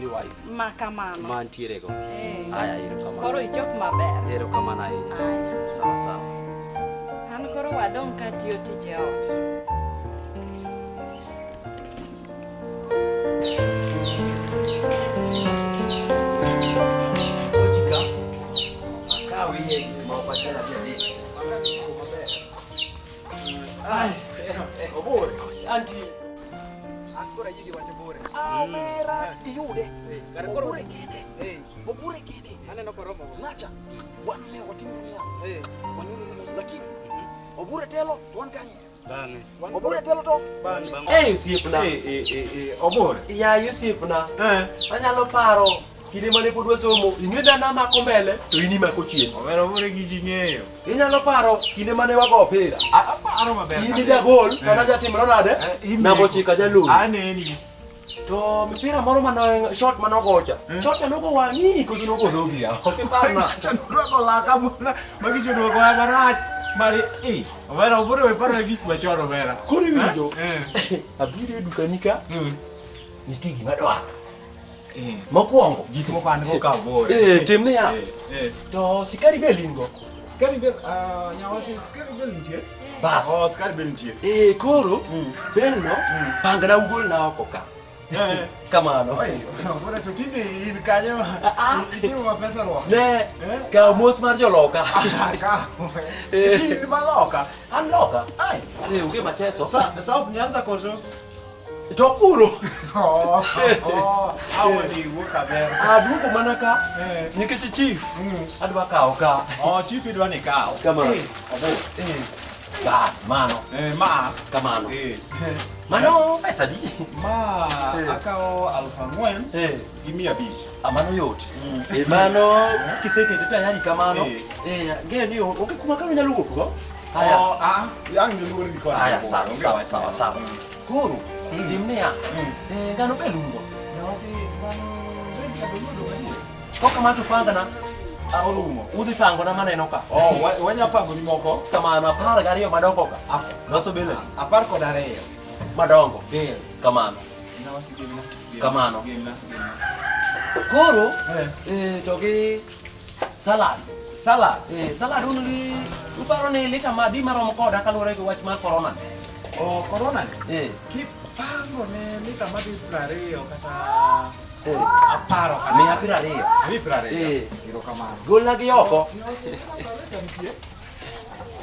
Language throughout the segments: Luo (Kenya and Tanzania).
Wife. Ma kamano. Mantiere go. Eh. Aya, erokamano. Koro ichop maber. Erokamano ahinya. Aya. Sawa sawa. An koro wadong' ka tiyo tije ot. Ojika. Akaw iye gik moko achiel adhi adek. Ai, Obore. antie. An koro ayie gi wach Obore. Omera iyude. Kare koro Obure kende. Obure kende. Aneno koromo go. Ng'acha. Wan ne watimo niya. Eh. Wanyuolo ni mos lakini Obure telo to wan kanye? Bang'e. Obure telo to. Bang'e. Eh, osiepna. Eh, eh, eh, eh, Obore. Yaye osiepna. Eh. Anyalo paro kinde mane pod wasomo, ing'e ni an amako mbele to in imako chien. Omera Obore gigi ng'eyo. Inyalo paro kinde mane wago opira. Aparo maber. In jagol kata jatimro nade? Eh, imeko. Namba ochiko jaloyo. Aneni. To mipira moro mane shot mane ogocha. Shot cha nogo wang'i koso nogo dhogi ya. Ok iparna. Cha nodwoko laka mona magi chodwoko ya marach. Mari eh Omera Obore we paro gik machon Omera. Koro iwinjo? Eh. Abiro e dukani ka Mm. nitie gima adwaro. Eh. Mokwongo. Gik moko an go ka Obore. Eh, tim niya. Eh, eh. To sikari be in go. Skari bel ah nyawasi skari bel nitie. Bas. Oh skari bel nitie. Eh, koro bel no pangna ugolna oko ka. Eh. Kamano. Oi, Obore to tinde in kanyo. Ah. Itimo ma pesa ruok. Ne, Eh? kaw mos mar joloka. Ah, ka. Eh. In maloka. An loka. Ai. Eh, onge macheso. South Nyanza koso? To kuro. Oh, oh, awo ni wuok aber. Aduogo mana ka. Eh. Nikech chief. Adwa kawo ka. Oh, chief idwa ni kaw. Kamano. Eh, Obore. Eh. Bas, mano. Eh, ma. Kamano. Eh. Mano pesa di. Ma Eh. akawo 4,000 Eh. gi 500. Ah, mano yot. Eh, mano kisekete tayari kamano. Eh. Eh, ng'eyo ni onge kuma kano nyalo wuok go. Aya. Oh, ah, yang niluor gi koni. Aya, Obore, sawa, onge sawa, wach. sawa, sawa. Koro, tim niya. Eh, ngano be lungo. Nyawasi, mano, bengi abedo madier. Kok kamano to pangana. Orumo. Udhi pangona maneno ka. Oh, wanya pango ni moko. Kamano, 12 madongo ka. Loso bele. 12. Madongo. Bel. Kamano. Nyawasi gemna. Gemna, Kamano. Gemna, gemna. Koro, Eh. eh, to gi salad. Salad. Eh, salad un gi uparo ni lita madi maromo koda kaluwore gi wach mar corona. Oh, corona ni. Eh, Kipango ne lita madhi 20 kata eh, aparo kata. miya 20. Miya 20. Eh. Erokamano. Golna gi oko.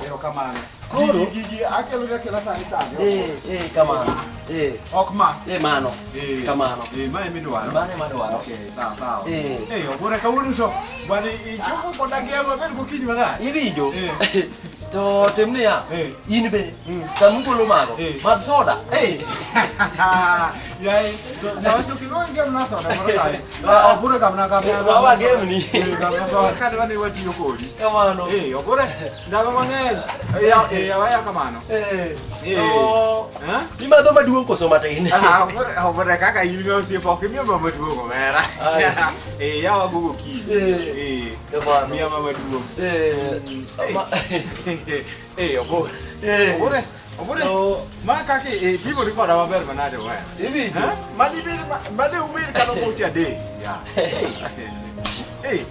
Erokamano. Koro? Gigi gigi akelo akela sani sani. Eh, eh, kamano. Eh, Ok ma. eh, mano. Eh. Kamano. Eh, ma emidwaro. Mano ema adwaro. Okay, sawa sawa. Eh. Eh, Obore kawuono to bwana ichopo koda gi maber gokinyi mang'any. Iwinjo? Eh. To tim niya, Eh. in be, sama ugolo mago, Eh. madh soda. Eh. Yaye, to nyawasi ok iluong gemna soda moro kae. Ah, Obore gamna gamna. Wawa gemni. Eh, gamna soda. Kadwa ni watiyo kodi. Kamano. Eh, Obore ndalo mang'eny. Eh, eh, awaya kamano. Eh. Eh. To Eh? imadho maduong' koso matin? Ah, Obore, Obore kaka in ga osiepa ok imiyo mama maduong' omera. Ai. Eh, yawa go gokinyi. Eh. Eh. Kamano. Miya mama maduong'. Eh, ma- Eh, Obore. Eh. Obore, Obore. To Ma kaka itimori koda maber manade omera. iwinjo? Eh? Madi bed made ubed kata buche adek. Ya. Eh,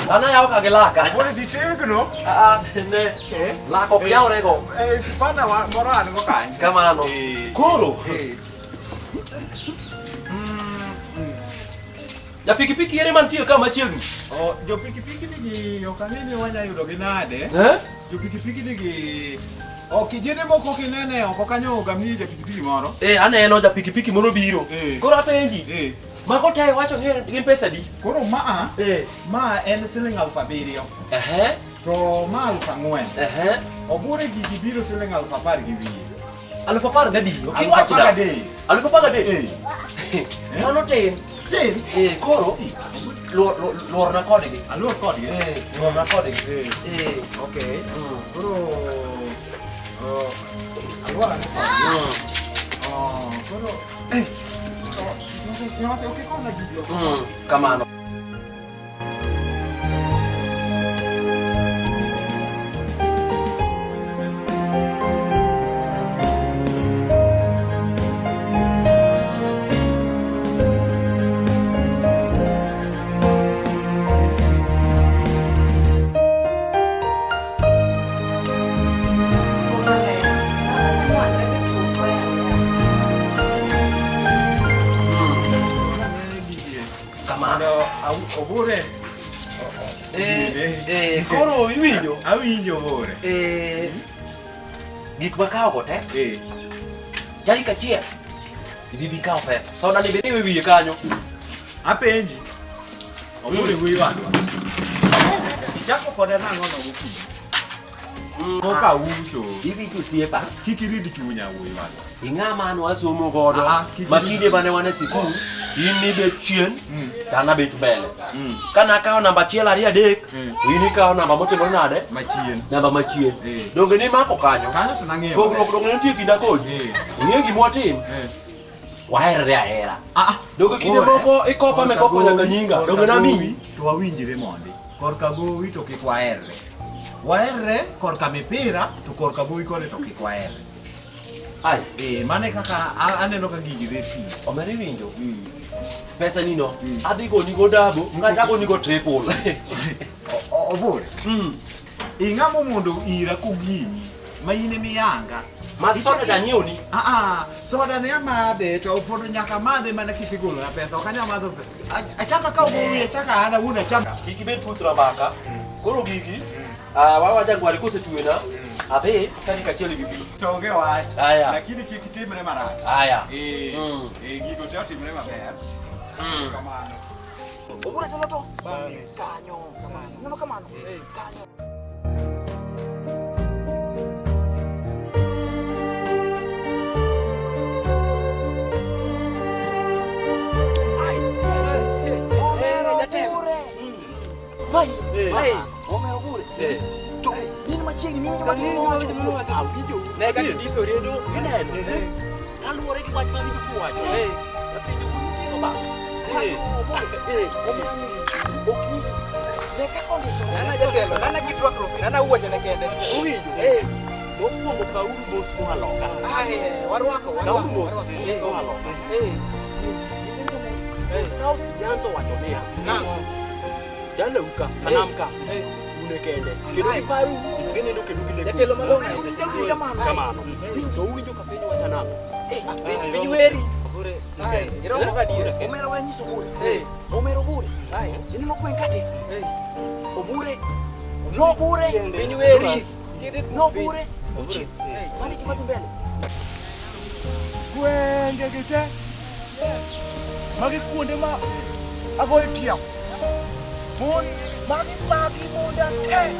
An ayawo ka gi laka. Obore ditegno. Ah, ne. Eh. Lak ok yawre go. Eh, sipana wa moro an go kanyo. Kamano. Eh. Koro, Eh. ja pikipiki ere mantie ka machiegni? Oh, jo pikipiki nigi ok ang'e ni wanya yudo gi nade. Eh? Jo pikipiki nigi Oh, kijende moko kinene oko kanyo ogamni ja pikipiki moro. Eh, aneno ja pikipiki moro biro. Eh. Koro apenji. Eh. Mago te wacho ni gin pesa di? Koro ma Eh. ma en siling 7,000 Ehe. to ma 4,000. Ehe. Obure gigi biro siling 10,200. 13,000. Ok Aluf iwachna. apar gadek. 13,000. Eh. Mano tin. Tin. Eh, koro luorna kodgi. Aluor kodgi. Eh, luorna kodgi. Eh. Eh. Okay. Mm. Koro oh, aluora ne kodgi. Mm. Oh, koro eh. Oh, nyawasi ok ikona gigi oko. Mm. Kamano. Obure. Koro iwinjo? Awinjo Obure. Gik makawo go te. Tarik achiel. Ibi kawo pesa. Soda ni bende wiye kanyo. Apenji. Obure wuoyi wadwa. Ichako koda nang'o no gokinyi? Koka uso. Iwinjo osiepa. Kik irid chunya wuoyi wadwa. Ing'ama an wasomo godo. Ah, kik Ma kinde mane wan e sikul, in nibet chien, to an abet mbele. Ka nakawo namba 1 2 3, to in ikawo namba motimore nade? Machien. Namba machien. Donge nimako kanyo? Kanyo to nang'eyo. Pogruok donge nitie kinda kodi? Ing'eyo gima watim? Waherre ahera. Donge kinde moko ikopa mikopo nyaka nyinga. Donge namiyi? To wawinjre mondi. Korka gowi to kik waherre. Waherre korka mipira to korka gowi koni to kik waherre. Ai. Mane kaka aneno ka gigi dhi tiyo. Omera iwinjo? Pesa ni no, adhi goni go dabo, kata agoni go triple. Obure. Ing'amo mondo ira koginyi ma in emiyanga. Madh soda cha anyiewni. Soda ne amadhe to pod nyaka amadhe mana kisegolo na pesa. Ok anyal madho achaka akaw gowi, achaka an awuon achaka. Kik ibed puth rabaka. Koro gigi, wawacha ngwari kosetwena, adhi tarik achiel ibi bi. To onge wach. Aya. Lakini kik timre marach. Aya. Gigo te otimre maber. Kamano. Obure chalo to? Kanyo. Kamano. Ineno kamano? Kanyo. Ne kaka diso redo, ineno. Kaluwore gi wach ma winjo kuwacho. Apenjo wuon ba. Nana jatelo, nana gitwakruok, nana uwachone kende. Uwinjo? Mokwongo kauru mos moa loka. Warwako, Kauru mos moa loka. South Nyanza owacho niya. Dalau ka, kanam ka. Un e kende. Kendo giparu, kendo ginindo kendo gileko. Jatelo malong'o. Kamano. To uwinjo ka piny wacho nang'o? Piny weri. Iromo gadier. Omera we nyiso Obure. Omera Obure. Ineno gweng' kate? Obure. No Obure. Piny weri. No Obure. Ochief. Mano e gima dhi mbele. Gwenge gi te. Magi kuonde ma agoyo tiang'. Mon magi magi monda te.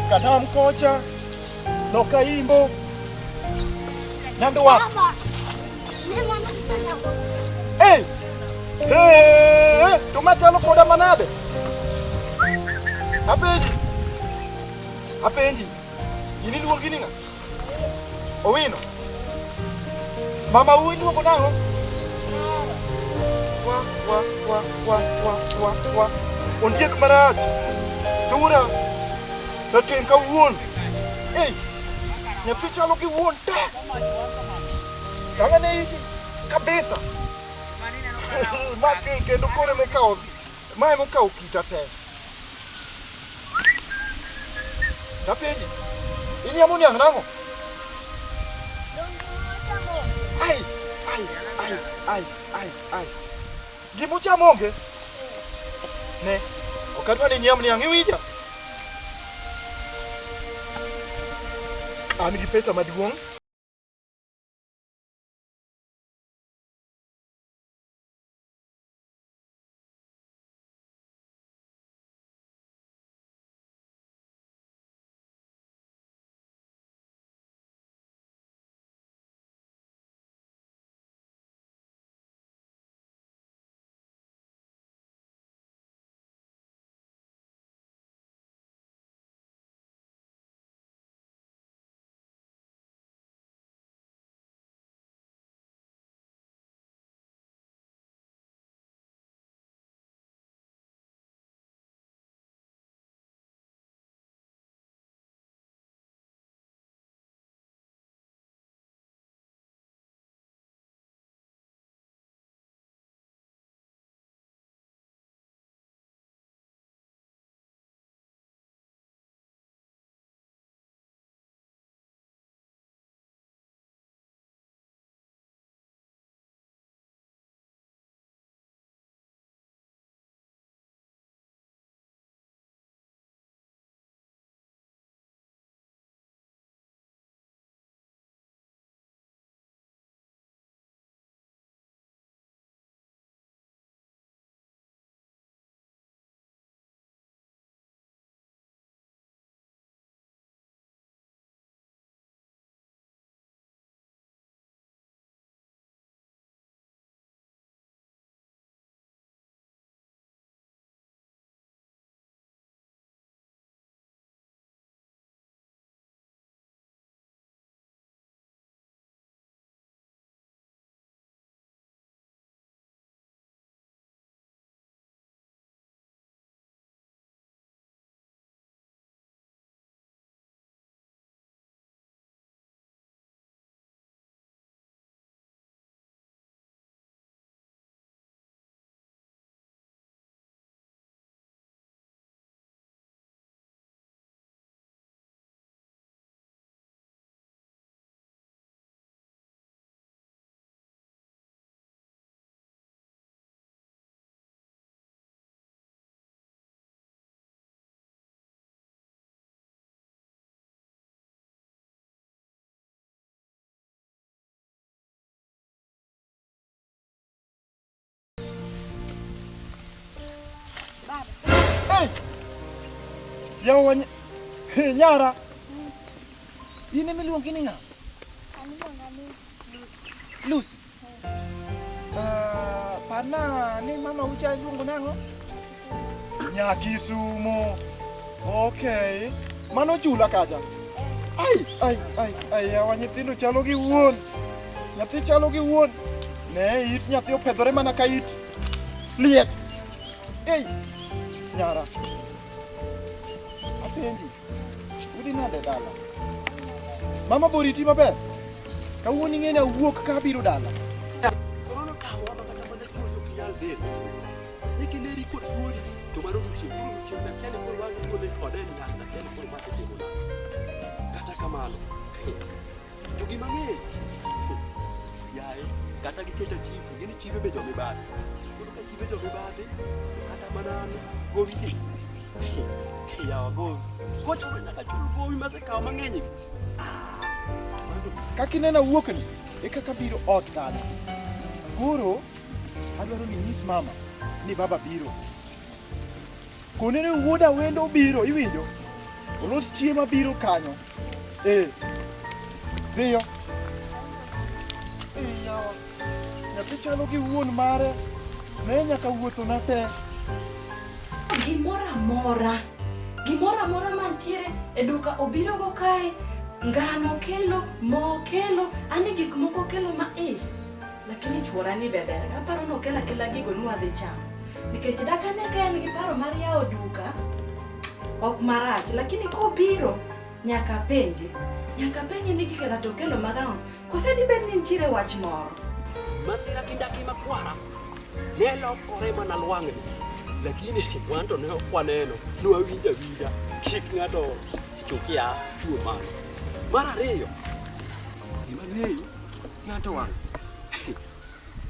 Kanam kocha. Loka Imbo. Nyandwat. Hey! Hey! To machalo koda manade? Apenji. Apenji. In iluongi ni ng'a? Owino. Mama u iluongo nang'o? Wa wa wa wa wa wa wa. Ondiek marach. Thura. Rateng' ka wuon. Ei! Nyathi chalo gi wuon te. Tang'ane iti kabisa. Ma kendo koro emokawo ma emokawo kita te. Tapenji. Inyamo niang' nang'o? Ai, ai, ai, ai, ai, ai. Gimuchamo onge? Ne, ok adwa ni inyam niang' iwinja? An gi pesa maduong'. Yawa nyara. In ema iluongi ni ng'a? An iluonga ni Lucy. Lucy. Parna ni mama ucha iluongo nang'o? Nyakisumo. Okay. Mano chula kacha. Ai, ai, ai, ai, yawa nyithindo chalo gi wuon. Nyathi chalo gi wuon. Ne it nyathi opedhore mana ka it liek. Ei, nyara. Apenji. Udhi nade dala? Mama boriti maber? Kawuono ing'e ni awuok ka abiro dala. Korona kawo ma kata mana chuori ok inyal dhi. Nikineri kod chuori to mano odiochieng' koro odiochieng' no akia ni koro wang' wuothe kode ni nade akia ni koro ma timo nade. Kata kamano, to gima ang'eyo, yaye, kata giketa chief, ing'e ni chife be jomibadhi. Koro ka chife jomibadhi, to kata mana an gowi gi. Yawa gowi. Kochuno nyaka chul gowi masekawo mang'eny gi. Kaka ineno awuokni, e kaka abiro ot kanyo. Koro, adwaro ni inyis mama ni baba biro. Kone ni wuoda wendo biro, iwinjo? Olos chiemo abiro kanyo. Dhiyo. Yawa. Nyathi chalo gi wuon mare. Ne nyaka wuothona te. Gimoro amora mantiere e duka obiro go kae, ngano kelo, mo kelo, ani gik moko kelo ma lakini chuora ni be ber. Aparo ni okelo akela gigo ni wadhi chamo. Nikech dakane ka en gi paro mar yawo duka, ok marach, lakini kobiro nyaka penje. Nyaka penje ni gikela to okelo mag ang'o. Kose dibed ni nitiere wach moro. Masira kindaki makwara ne lokore mana lwang'ni. Lakini wan to ne ok waneno, ne wawinjo awinja kik ng'ato chukia tuo mano. Mar ariyo, gima ang'eyo, ng'ato wang'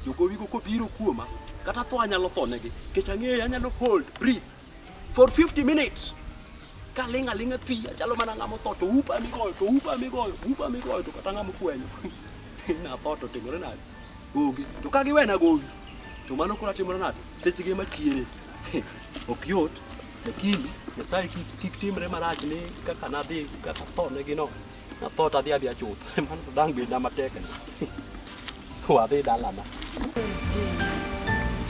jogowigo kobiro kuoma, kata tho anyalo tho negi, nikech ang'eyo anyalo hold breathe for 50 minutes. Kaling' aling'a pi, achalo mana ng'ama otho to upa migoyo, to upa migoyo, upa migoyo, to kata ng'ama ofwenyo. Natho to timore nade? Onge. To ka giwena gowi, to mano koro atimore nade? Seche gi ema chiere. Ok yot, lakini Nyasaye kik timre marach ni kaka nadhi, kaka atho negi no. Natho to adhi adhiya chuth. Mano to dang' bedna matek ni. Wadhi dalana.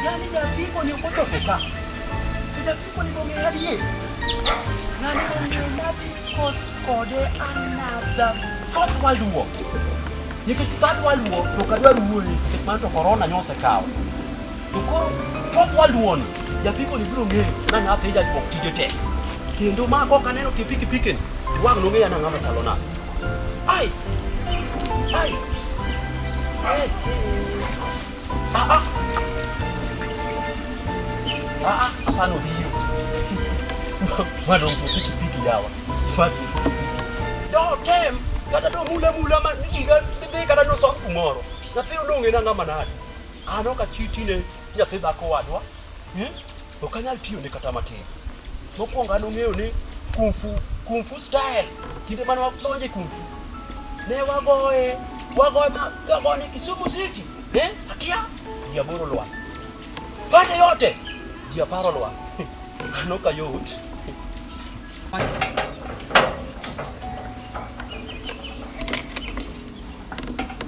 Yani japiko ni ok ochopo ka. To japiko ni bong'e adier. Ng'ani ong'eyo madhi cause kode another fourth world war. Nikech third world war to ok adwar wuoye nikech mano to corona nyosekawo. To koro fourth world war ni japiko ni biro ng'eyo na nyathi jajuok tije tek. Kendo ma kok aneno tie pikipiki ni to wang' nong'eya na ng'ama chalo nade. Ai! Ai! Ah ah! Ah ah! Apano biro. Wadong' to pikipiki yawa. Do tem kata do mula mula ma niga dhi kata no sok kumoro. Nyathi odong' en ng'ama nade. An ok achiti ne nyathi dhako wadwa. Ok anyal tiyo ne kata matin. Mokwongo an ong'eyo ni kung fu style. Kinde mane wadonjo e kung fu. Ne wagoye ma wagone Kisumu City. Akia ji 8 olwar. Pande yote ji 10 olwar. Mano ka yot.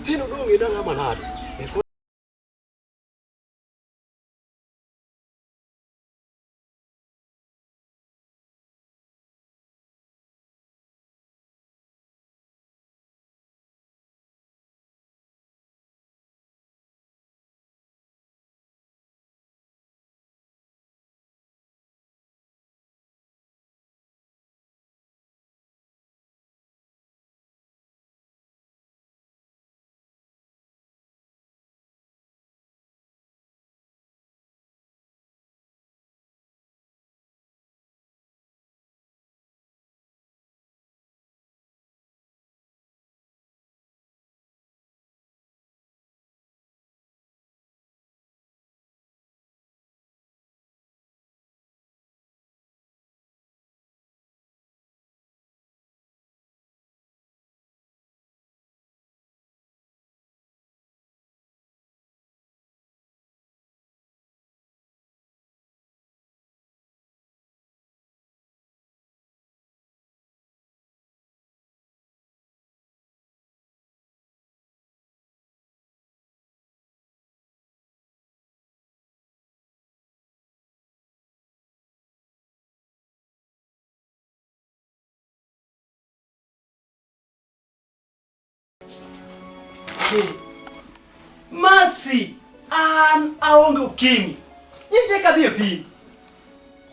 Pino dong' en ng'ama nade. Masi, an aonge ukimwi. Nyiche kadhi e pim.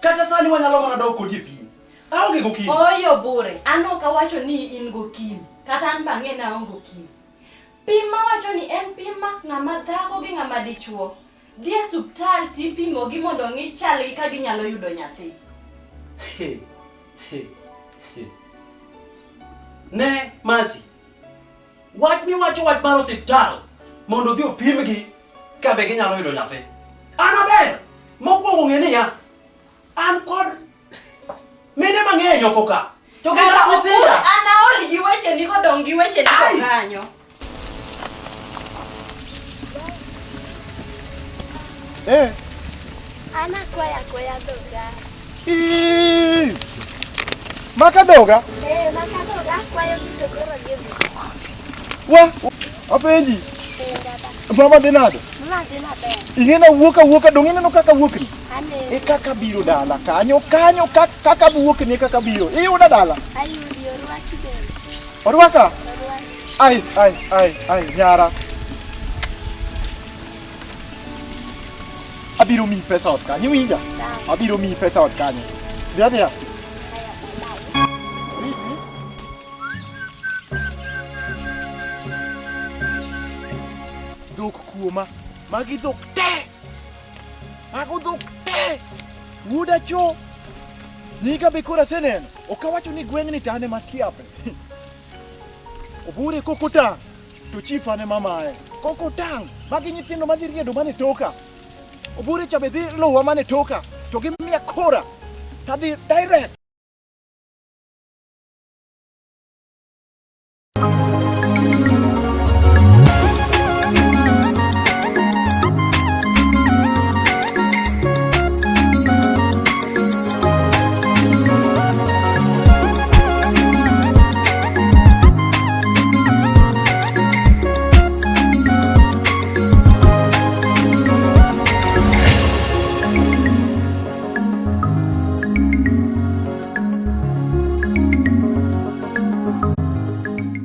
Kata sani wanyalo mana dok kodi e pim. Aonge gokimwi. Oyo bure, an ok awacho ni in gokimwi, kata an be ang'e ni aonge okimwi. Pim mawacho ni en pim ma ng'ama dhako gi ng'ama dichuo dhi e suptal tipimogi mondo ong'i chalgi ka ginyalo yudo nyathi. Ne, Masi. Wach miwacho wach mar osiptal mondo odhi opimgi ka be ginyalo yudo nyathi. An aber. Mokwongo ng'e niya, an kod mine mang'eny oko ka. To gin Kara mag nyithinda. Obure, an aol gi wecheni go dong' gi wecheni go kanyo. Eh. An akwayo akwaya dhoga. Ii. Maka dhoga? Eh, maka dhoga akwayo gi to koro gidhi. Wa, apenji. Eh, baba. Mama dhi nade? Mama dhi maber. Ing'e na wuok awuoka dong' ineno kaka wuokni? Aneno. E kaka biro dala kanyo kanyo kaka wuokni e kaka biro. Iyuda dala? Ayudi orwaki bende. Orwaka? Orwaki. Ai, ai, ai, ai, nyara. Abiro miyi pesa ot kanyo, iwinja? Abiro miyi pesa ot kanyo. Dhi adhiya. Dhok kuoma. Magi dhok te. Mago dhok te. Wuoda cho. Nyinga be koro aseneno. Ok awacho ni gweng'ni to an ema atiape. Obure koko tang'. To chief an ema maye. Koko tang'. Magi nyithindo madhi riedo mana e toka. Obure cha be dhi luwa mana e toka. To gimiya kora. Tadhi direct.